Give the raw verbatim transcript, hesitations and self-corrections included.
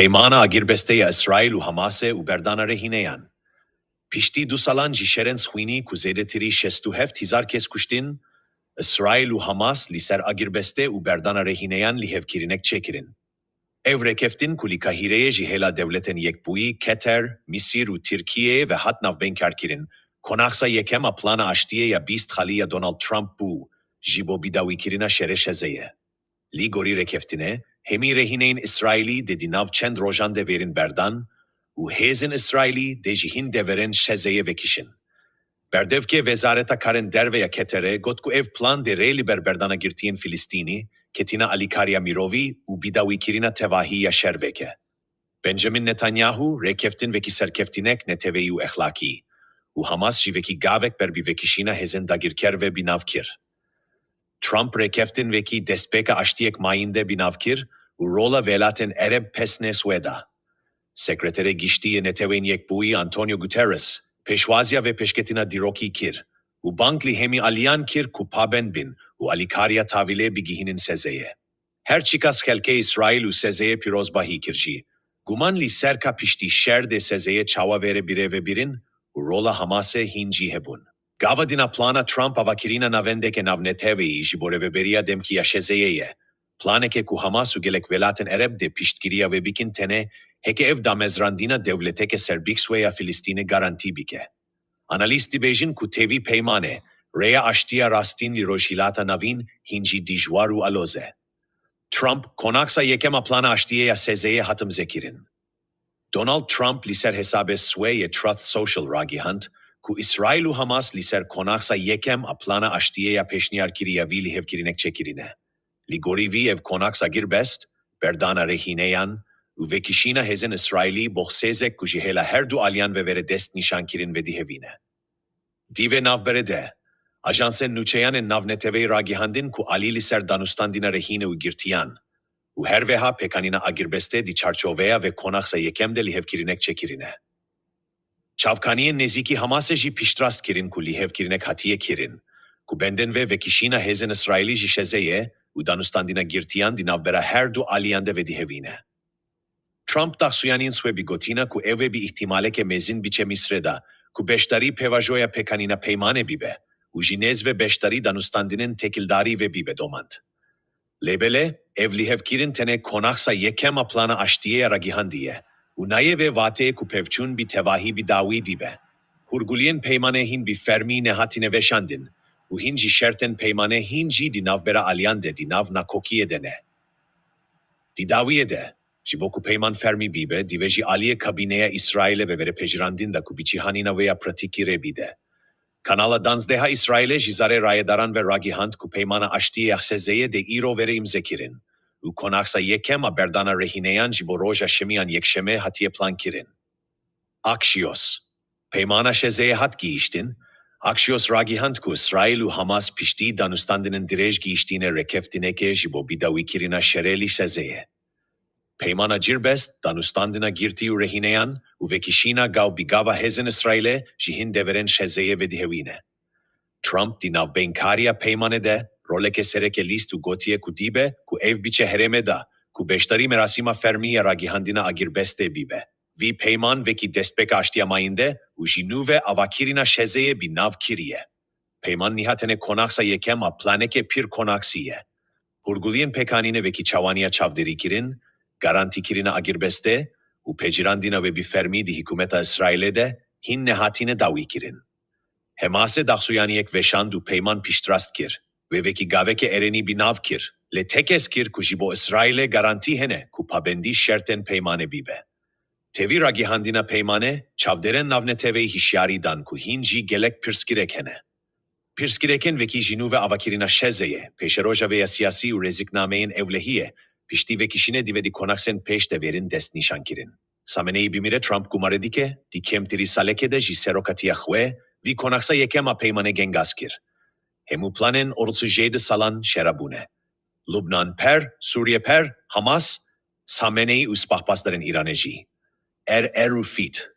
Peymana agirbestê ya Îsraîl û Hamasê û berdana rehîneyan. Piştî du salan ji şerên xwînî ku zêdetirî şêst û heft hezar kes kuştin, Îsraîl û Hamas li ser agirbestê û berdana rehîneyan lihevkirinek çêkirin. Ev rêkeftin ku li Kahîreyê ji hêla Dewletên Yekbûyî, Keter, Misir û Tirkiyeyê ve hat navbeynkar kirin, konaxa yekem a plana aştiyê ya bîst xalî ya Donald Trump bû ji bo bidawîkirina şerê şezeyê. Li gorî rêkeftinê, hemî rehîneyên Îsraîlî dê di nav çend rojan de vêrin berdan û hêzên Îsraîlî dê ji hîn deverên şezeyê vekişin. Berdevkê Wezareta Karên Derve ya Keterê got ku ev plan dê rê li ber berdana girtiyên Filistînî, ketina alîkariya mirovî û bidawîkirina tevahî ya şer veke. Benjamin Netanyahu rêkeftin vekî serkeftinek neteweyî û exlakî û Hamas jî vekî gavek ber bi vekişîna hêzên dagirker ve bi nav kir. Trump rêkeftin vekî destpêka aştiyek mayînde bi nav kir û rola Welatên Ereb pesnê swê da. Sekreterê Giştî yê Neteweyên Yekbûyî Antonio Guterres pêşwaziya vê pêşketina dîrokî kir û bang li hemî aliyan kir ku pabend bin û alîkariya tavîlê bigihînin sezeyê. Her çiqas xelkê Îsraîl û sezeyê pîrozbahî kir jî, guman li ser ka piştî şer dê sezeyê çawa vêre birêvebirin û rola Hamasê hîn jî hebûn. Gava din a plana Trump avakirina navendeke navneteweyî ji bo rêveberiya demkî ya şezeyê ye. Planeke ku Hamas û gelek welatên Ereb dê piştgiriya wê bikin tenê heke ev damezrandina dewleteke serbixwe ya Filistînê garantî bike. Analîst dibêjin ku tevî peymanê, rêya aştiya rastîn li Rojhilata Navîn hîn jî dijwar û aloz e. Trump, konaxa yekem a plana aştiyê ya sezeyê hat imzekirin. Donald Trump li ser hesabê swê yê Truth Social ragihand ku Îsraîl û Hamas li ser konaxa yekem a plana aştiyê ya pêşniyarkirî ya vî lihevkirinek çêkirine. Li gorî vî ev konaxa agirbest, berdana rehîneyan û vekişîna hêzên Îsraîlî boxsêzek ku ji hêla her du aliyan ve vêre destnîşankirin vedihevîne. Di vê navberê de, ajansên nûçeyan ên navneteweyî ragihandin ku alî li ser danûstandina rehîne û girtiyan û her weha pêkanîna agirbestê di çarçoveya vê konaxa yekem de lihevkirinek çêkirine. Çavkaniyên nêzîkî Hamasê jî piştrast kirin ku lihevkirinek hatiye kirin, ku bendên vê vekişîna hêzên Îsraîlî ji şezeyê û danûstandina girtiyan di navbera her du aliyan de vedihevîne. Trump daxuyanîn swê bi gotina ku ew ê bi îhtîmaleke mezin biçe Misrê de, ku beşdarî pêvajoya pêkanîna peymanê bibe û ji nêz ve beşdarî danûstandinên têkildarî ve bibe domand. Lê belê, ev lihevkirin tenê konaxa yekem a plana aştiyê ya ragihandiye û nayê vê vateyê ku pevçûn bi tevahî bi dawî dibe. Hûrguliyên peymanê hîn bi fermî nehatine veşandin û hîn jî şertên peymanê hîn jî di navbera aliyan de di nav nakokiyê de ne. Di dawiyê de, ji bo ku peyman fermî bibe, divê ji aliyê kabîneya Îsraîlê ve vere pejirandin da ku bi cîhanîna wê ya pratîkî rê bide. Kanala danzdeha Îsraîlê ji zarê rayedaran ve ragihand ku peymana aştiyê ya sezeyê dê îro vere îmzekirin û konaxa yekem a berdana rehîneyan ji bo roja şemê yan yekşemê hatiye plankirin. Axios. Peymana şezeyê hat gihîştin. Axios ragihand ku Îsraîl û Hamas piştî danûstandinên dirêj gihîştine rêkeftinekê ji bo bidawîkirina şerê li şezeyê. Peymana cirbest, danûstandina girtî û rehîneyan û vekişîna gav bi gava hêzên Îsraîlê ji hîn deverên şezeyê vedihewîne. Trump di navbeynkariya peymanê de roleke sereke lîst û gotiye ku dibe ku ev biçe herêmê de ku beşdarî merasîma fermî ya ragihandina agirbestê bibe. Vî peyman vekî destpêka aştiya mayînde û ji nû ve avakirina şezeyê bi nav kiriye. Peyman niha tenê konaxa yekem a planeke pîr konaxî ye. Hûrguliyên pêkanînê vekî çawaniya çavdêrîkirin, garantîkirina agirbestê û pejirandina wê bi fermî di hikûmeta Îsraîlê de hîn nehatine dawîkirin. Hamasê daxuyaniyek veşand û peyman piştrast kir. Wê vekî gaveke erênî bi nav kir. Lê tekez kir ku ji bo Îsraîlê garantî hene ku pabendî şertên peymanê bibe. Tevî ragihandina peymanê, çavdêrên navneteweyî hişyarî dan ku hîn jî gelek pirsgirêk hene. Pirsgirêkên vekî ji nû ve avakirina şezeyê, pêşeroja vê ya siyasî û rêziknameyên ewlehiyê, piştî vekişînê divê di konaxên pêş de vêrin destnîşankirin. Xameneî bimîre Trump gumare dike, di kêmtirî salekê de jî serokatiya xwe vî konaxa yekem a peymanê gengaz kir. Hemû planên Orosûjeyê di salan şera bûne. Lubnan per, Sûriye per, Hamas, Xameneî û sipahpasdarên Îranê jî. Er er û fît.